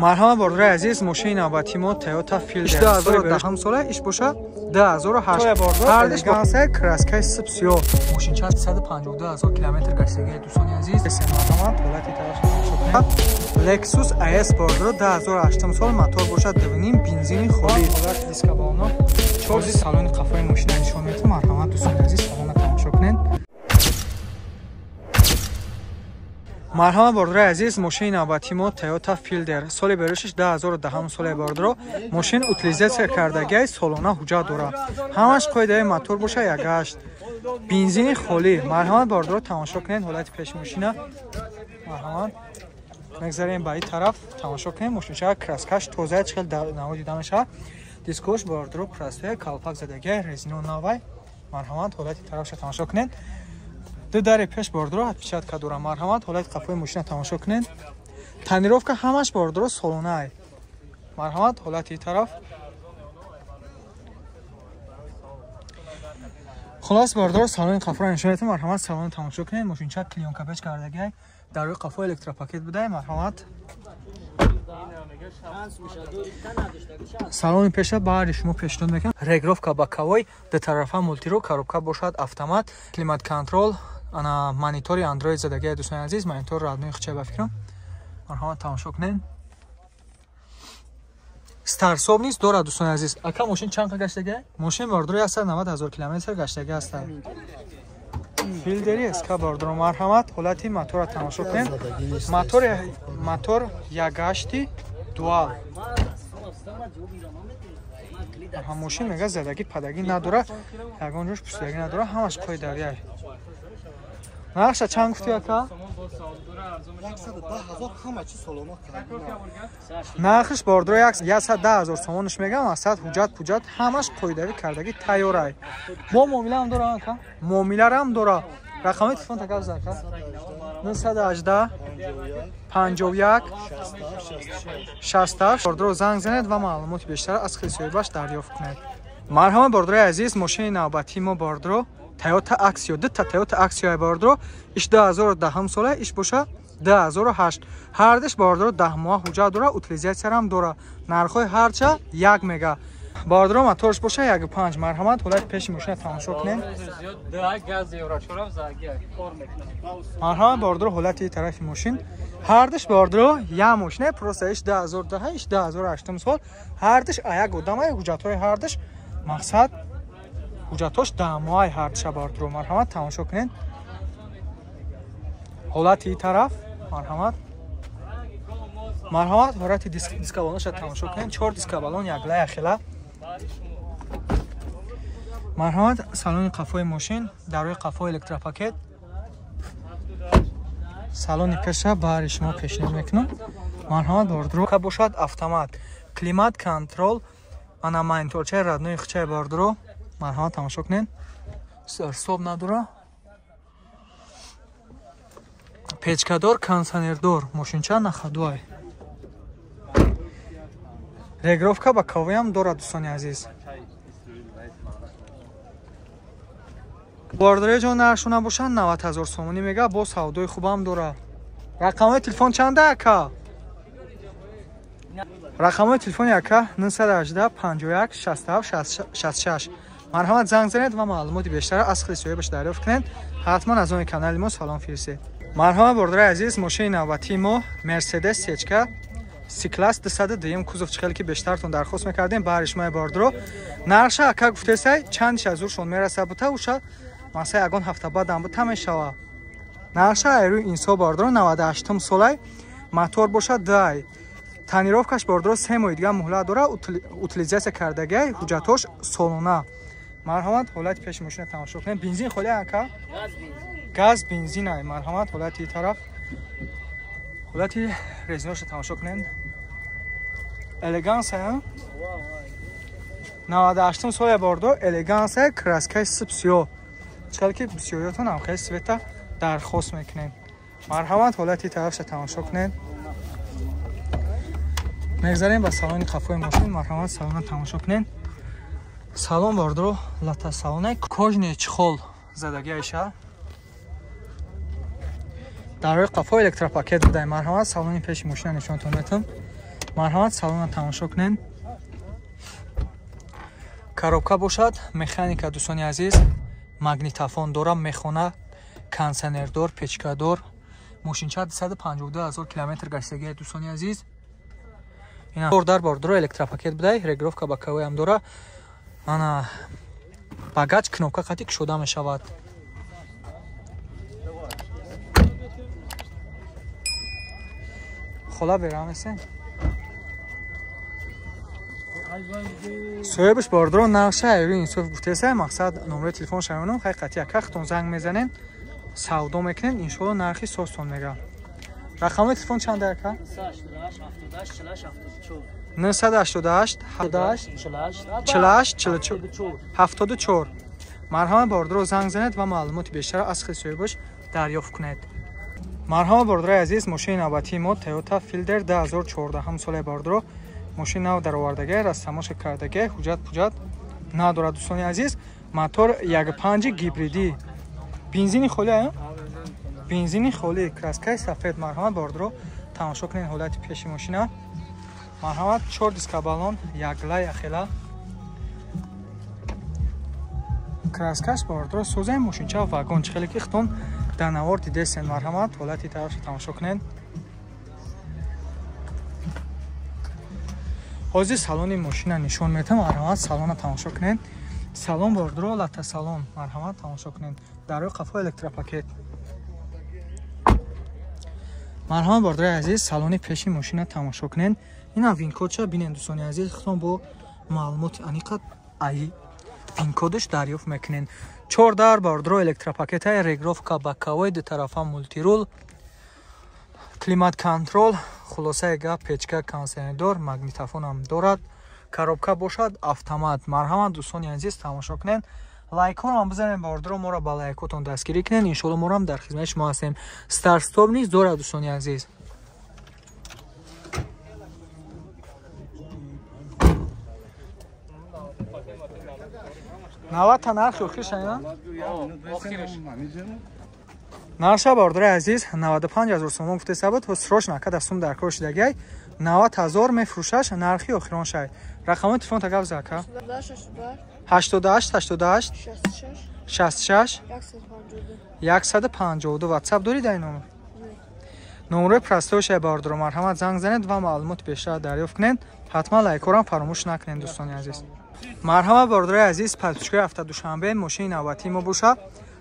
Марҳама бордораи азиз, мошини навбатии мо Toyota Fielder 2010 сола, иш боша 2008. Ҳардиш гансай краскаи сиб сиёҳ. Мошинча 352 000 километр гаштагии, дӯстони азиз. Марҳамат, ҳолати тараф тамошо кунед. Lexus IS бордоро 2008 сол, мотор бошад 2.5, бензини холӣ. Ҳолати дискабалоно, чорзи салони қафои мошина нишон медиҳад. Марҳамат, дӯстони азиз, салона тамошо кунед. Марҳама бордораи азиз, мошини навбатии мо Toyota Fielder соли берушиш 2010 соли бордоро, мошин утилизатсия кардагиай, солона ҳуҷҷат дорад, ҳамаш қоидаи, мотор боша 1.8, бензини холӣ. Марҳамат, бордоро тамошо кунед ҳолати пеши мошина. Марҳамат, мегзарем ба ин тараф, тамошо кунед. Мошинча краскаш тоза, чӣ хел наво дида мешавад. Дискош бордоро простой, калпак задагиай, резино навай. Марҳамат, ҳолати тарафша тамошо кунед. Ду дари пеш бордоро отпечатка дорам. Марҳамат, ҳолати қафои мошина тамошо кунед. Тонировка ҳамаш бордоро солонаай. Марҳамат, ҳолати тараф. Хулос, бордоро салони қафоро нишон медиҳам. Марҳамат, салони тамошо кунед. Мошинча клеёнка печ кардагиай, дар рӯи қафо электропакет будай. Марҳамат, салони пеша баъди шумо пешниҳод мекунам. Регировка боковой, дутарафа мультируль, коробка бошад автомат, климат контроль, ана монитори Android задагиай, дӯстони азиз, монитор родной хичай ба фикрам. Марҳамат, тамошо кунед. Старт-стоп низ дорад, дӯстони азиз. Ака, мошин чанд қа гаштагиай? Мошин бордоро 190 000 километр гаштагӣ ҳастад. Филдери СК бордоро, марҳамат, ҳолати моторро тамошо кунед. Мотор 1.8 дуал. Мошин мега задагӣ падагӣ надора, ягон ҷош пусидагӣ надора, ҳамаш қоидариай. Нархша чанд гуфтӣ, ака? Нархиш бордоро 110 000 сомонш мегам, асад ҳуҷҷат пуҷҷат ҳамаш қоидавӣ кардагӣ тайёрай. Бо муомилаам дора, ака? Муомиларам дора. Рақами телефон такаб ака? 918 51 67. Бордоро занг занед ва маълумоти бештар аз худи соҳибаш дарёфт кунед. Марҳама, бордорои азиз, мошини навбатии мо бордоро Toyota Axio, дута Toyota Axio бордоро, иш 2010 сола, иш боша 2008. Ҳардиш бордоро 10 моҳ ҳуҷҷат дора, утилизатсиярам дора. Нархҳои ҳарча як мега. Бордоро моторш боша 1.5. Марҳамат, ҳолати пеши мошина тамошо кунед. Марҳамат, бордоро, ҳолати тарафи мошин. Ҳардиш бордоро як мошина, просто иш 2010, иш 2008 сол. Ҳардиш як одамай, ҳуҷҷатҳои ҳардиш мақсад ҳуҷҷатҳош 10 моҳаи ҳардиша бордоро. Марҳамат, тамошо кунед ҳолати ин тараф. Марҳамат, марҳамат, ҳолати дискабалонша тамошо кунед, чор дискабалон якла яхела. Марҳамат, салони қафои мошин, дар рӯи қафо электропакет. Салони пеша баҳри шумо пешниҳод мекунам. Марҳамат, бордоро бошад автомат, климат контроль, ана мониторчаи родной хичаи бордоро. Марҳамат, тамошо кунед. Стоп надора, печкадор, кондитсионердор, мошинча на ходу ай, регировка боковой ам дорад, дӯстони азиз. Бордори ҷон, нархшо набошад 90 000 сомонӣ мега, бо савдои хубам дорад. Рақамҳои телефон чанда, ака? Рақамҳои телефони ака 918 51 67 66. Марҳамат, занг занед ва маълумоти бештар аз худи соҳибаш дарёфт кунед. Ҳатман аз они канали мо салом фирсед. Марҳамат, бордори азиз, мошини навбатии мо Мерседес сечка С-класс 202 кузов, чӣ хеле ки бештартон дархост мекардем, баҳри шумои бордоро. Нархша ака гуфтесай, чандиш аз уршон мераса бута, уша масай ягон ҳафта баъдам бута мешава. Нархша айрӯи инсо бордоро 98 солай, мотор бошад дай. Тонировкаш бордоро 3 моҳи дига муҳлат дора, утилизатсия кардагиай, ҳуҷҷатҳош солона. Марҳамат, ҳолати пеши мошина тамошо кунед. Бензин холи, ака? Газ бензин ай. Марҳамат, ҳолати тараф. Ҳолати резиноша тамошо кунед. Элеганса, 98 соля бордо, элеганса, краскаи сиб сиёҳ. Чӣ ки бисёриётон ҳам хеле цвета дархост мекунед. Марҳамат, ҳолати тарафша тамошо кунед. Мегзарем ба салони қафои мошин. Марҳамат, салона тамошо кунед. Салон бордоро лата салона, кожаный чехол задаги айша. Дар рӯи қафо электропакет будай. Марҳамат, салони пеши мошина нишонтон метам. Марҳамат, салона тамошо кунед. Коробка бошад механика дӯстони азиз, магнитофон дора, мехона, кондиционердор, печкадор. Мошинча 252 000 километр гаштагия дӯстони азиз. Ина дар бордоро электропакет будай, регулировка боковой ҳам дора. Ана багаж кнопка қати кушода мешавад. Хола берамесен. Соҳибаш бордоро нақша айрӯи инсоф гуфтеса, мақсад номраи телефон шавонам, хай қати якахтон занг мезанен, савдо мекунен, иншоалло нархи созтон мега. Рақами телефон чанд ака? 988 78 48 44 74. Марҳамат, бордоро занг занед ва маълумоти бештар аз худи соҳибаш дарёфт кунед. Марҳамат, бордорои азиз, мошини навбатии мо Toyota Fielder 2014 солаи бордоро. Мошин нав даровардагӣ, растамоша кардагӣ, ҳуҷҷат пуҷҷат надорад дӯстони азиз. Мотор 1.5 гибридӣ, бензини холӣ, бензини холӣ, краскаи сафед. Марҳамат, бордоро тамошо кунед ҳолати пеши мошина. Марҳамат, 4 диска баллон, якла яхела. Краскаш бордоро созаи мошинча вагон чихеле ки хитон дар навор дидесен. Марҳамат, ҳолати тарафша тамошо кунед. Ҳозир салони мошина нишон метам. Марҳамат, салона тамошо кунед. Салон бордоро лата салон. Марҳамат, тамошо кунед. Дарои қафо электропакет. Марҳамат, бордорои азиз, салони пеши мошина тамошо кунед. Инам винкодша бинед дӯстони азиз, хитон бо маълумоти аниқа ай винкодаш дарёфт мекунед. 4 дар бордоро электропакета, регулировка боковой, ду тарафа мультирул, климат контрол. Хулосаи гап, печка, кондиционердор, магнитофон ҳам дорад. Коробка бошад автомат. Марҳамат, дӯстони азиз, тамошо кунед. Лайкҳоро ҳам бизанед бордоро, моро ба лайкотон дастгирӣ кунед. Иншоалло моро ҳам дар хизмати шумо ҳастем. Старт-стоп низ дорад дӯстони азиз. Навата нархи охирш ана? Нарша бордори азиз 95 000 сомон гуфтеса буд, срочно ака дастум дар кор шидагиай 90 000 мефурӯшаш, нархи охирон шай. Рақами телефон та гап за ака? 88 88 66 152. WhatsApp дорӣ дар ин номер? Номерои простой шай бордоро, марҳамат занг занед ва маълумоти бештар дарёфт кунед. Ҳатман лайкҳоро фаромӯш накунед дӯстони азиз. Марҳамат, бордорои азиз, подписчикои ҳафта душанбе, мошини навбатии мо бошад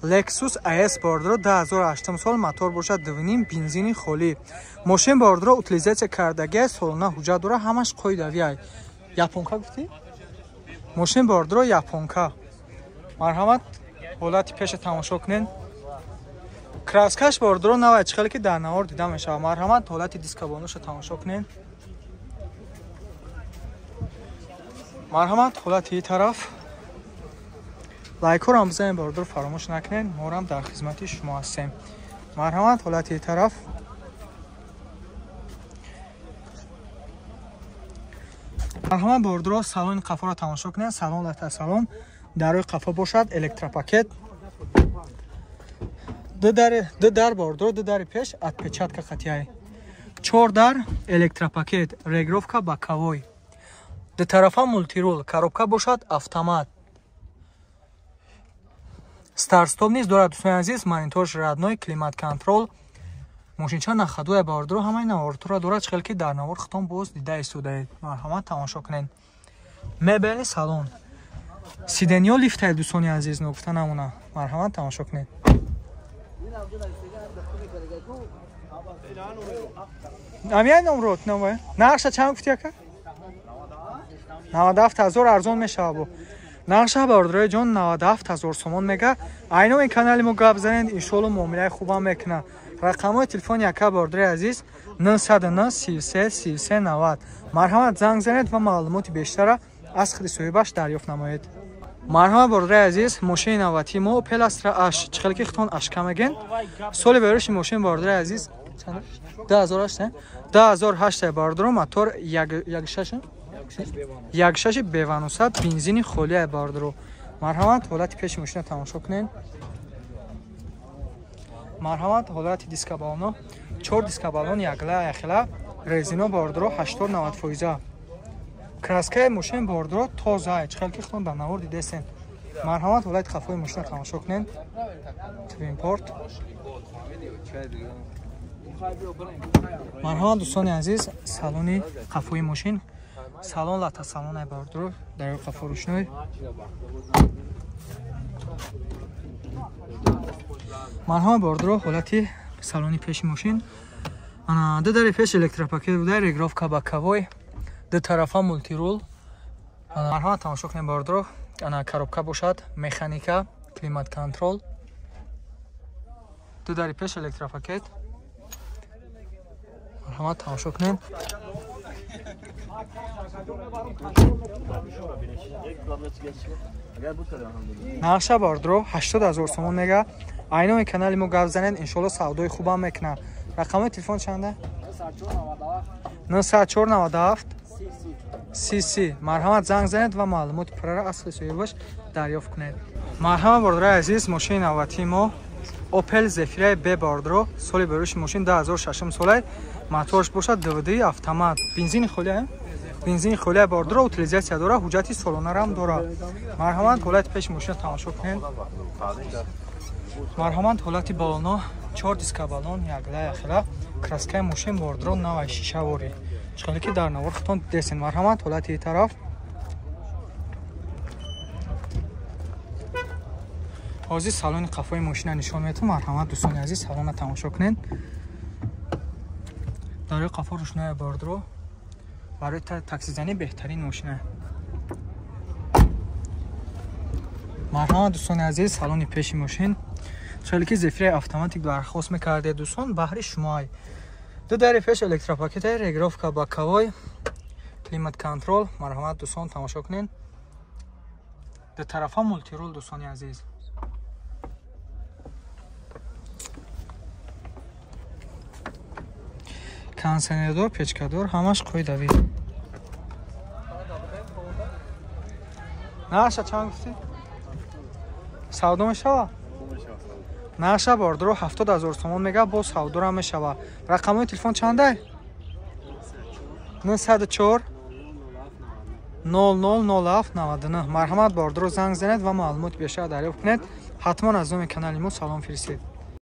Lexus AS бордоро 2008 сол, мотор бошад 2.5, бензини холӣ. Мошин бордоро утилизатсия кардагӣ, солона ҳуҷҷат дора, ҳамаш қоидавӣ. Японка гуфтӣ? Мошин бордоро японка. Марҳамат, ҳолати пеша тамошо кунед. Краскаш бордоро навай чихеле ки дар навор дида мешавад. Марҳамат, ҳолати дискабонуша тамошо кунед. Марҳамат, ҳолати ин тараф. Лайкҳоро ҳам бизанед бордоро, фаромӯш накунед. Моро ҳам дар хизмати шумо ҳастем. Марҳамат, ҳолати ин тараф. Марҳамат, бордоро салони қафоро тамошо кунед. Салон лата салон, дарои қафо бошад электропакет. Ду дар бордоро, ду дари пеш отпечатка қатиай. 4 дар электропакет, регулировка боковой. Ду тарафа мультирул, коробка бошад автомат. Старт-стоп низ дорад дӯстони азиз, мониторш родной, климат контрол. Мошинча нахадуя бордоро, ҳамаи навортура дорад, чихел ки дар навор хитон боз дида истодаед. Марҳамат, тамошо кунед. Мебели салон. Сиденьё лифтае дӯстони азиз, ногуфта намона. Марҳамат, тамошо кунед. Амияй номрод, номай. Нархша чанд гуфти ака? 97 000 арзон мешавад бо. Нархша бордорои ҷон 97 000 сомон мега. Айно ин канали мо гап занед, иншоалло муомилаи хубам мекунад. Рақамҳои телефони ака бордорои азиз 909 33 33 90. Марҳамат, занг занед ва маълумоти бештара аз худи соҳибаш дарёфт намоед. Марҳамат, бордорои азиз, мошини навбатии мо Opel Astra H, чихеле ки хитон ашка мегӯянд. Соли беруши мошин бордорои азиз 2008, 2008 бордоро, мотор 1.6 1.6 бевануса, бензини холия бордоро. Марҳамат, ҳолати пеши мошина тамошо кунед. Марҳамат, ҳолати дискабалоно, 4 дискабалон якла яхела, Резино бордро 80-90%. Краскаи мошин бордро тоза, чӣ хел ки худтон дар навор дидесен. Марҳамат, ҳолати қафои мошина тамошо кунед. Твинпорт. Марҳамат, дӯстони азиз, салони қафои мошин. Салон лата салонай бордро, дар қафо рӯшной. Марҳамат, бордро, ҳолати салони пеши мошин. Ана ду дари пеш электропакет буда, регировка боковой, ду тарафа мултирул. Марҳамат, тамошо кунед бордро. Ана коробка бошад, механика, климат контрол. Ду дари пеш электропакет. Марҳамат, тамошо кунед. Нақша бордро 80 000 сомон мега. Айноми канали мо гап занед, иншоалло савдои хубам мекунад. Рақамои телефон чанда? 904 97 30. Марҳамат, занг занед ва маълумоти пурраро аз худи соҳибаш дарёфт кунед. Марҳамат, бордорои азиз, мошини навбатии мо Opel Zafira B бордро, соли беруши мошин 2006 солай, моторш бошад DVD автомат, бензини холия, бензини холия бордро, утилизатсия дора, ҳуҷҷати солонарам дора. Марҳамат, ҳолати пеши мошина тамошо кунед. Марҳамат, ҳолати балоно, 4 диска балон, якла яхела, краскаи мошин бордро навай шишаворӣ. Чӣ ки дар навор худтон дидесен. Марҳамат, ҳолати тараф. Ҳозир салони қафои мошина нишон метам. Марҳамат, дӯстони азиз, салона тамошо кунед. Дар рӯи қафо рӯшнои бордро, барои таксизанӣ беҳтарин мошина. Марҳамат, дӯстони азиз, салони пеши мошин. Хеле ки Зефираи автоматик дархост мекардед дӯстон, баҳри шумоай. Ду дари пеш электропакет, регировка боковой, климат контрол. Марҳамат, дӯстон, тамошо кунед. Ду тарафа мултирул, дӯстони азиз. Кондиционердор, печкадор, ҳамаш қоидавӣ. Наша чанд гуфтӣ? Савдо мешава? Наша бордро 70 000 сомон мега, бо савдорам мешава. Рақамои телефон чандай? 904 00 07 99. Марҳамат, бордро занг занед ва маълумоти бештар дарёфт кунед. Ҳатман аз номи канали мо салом фиристед.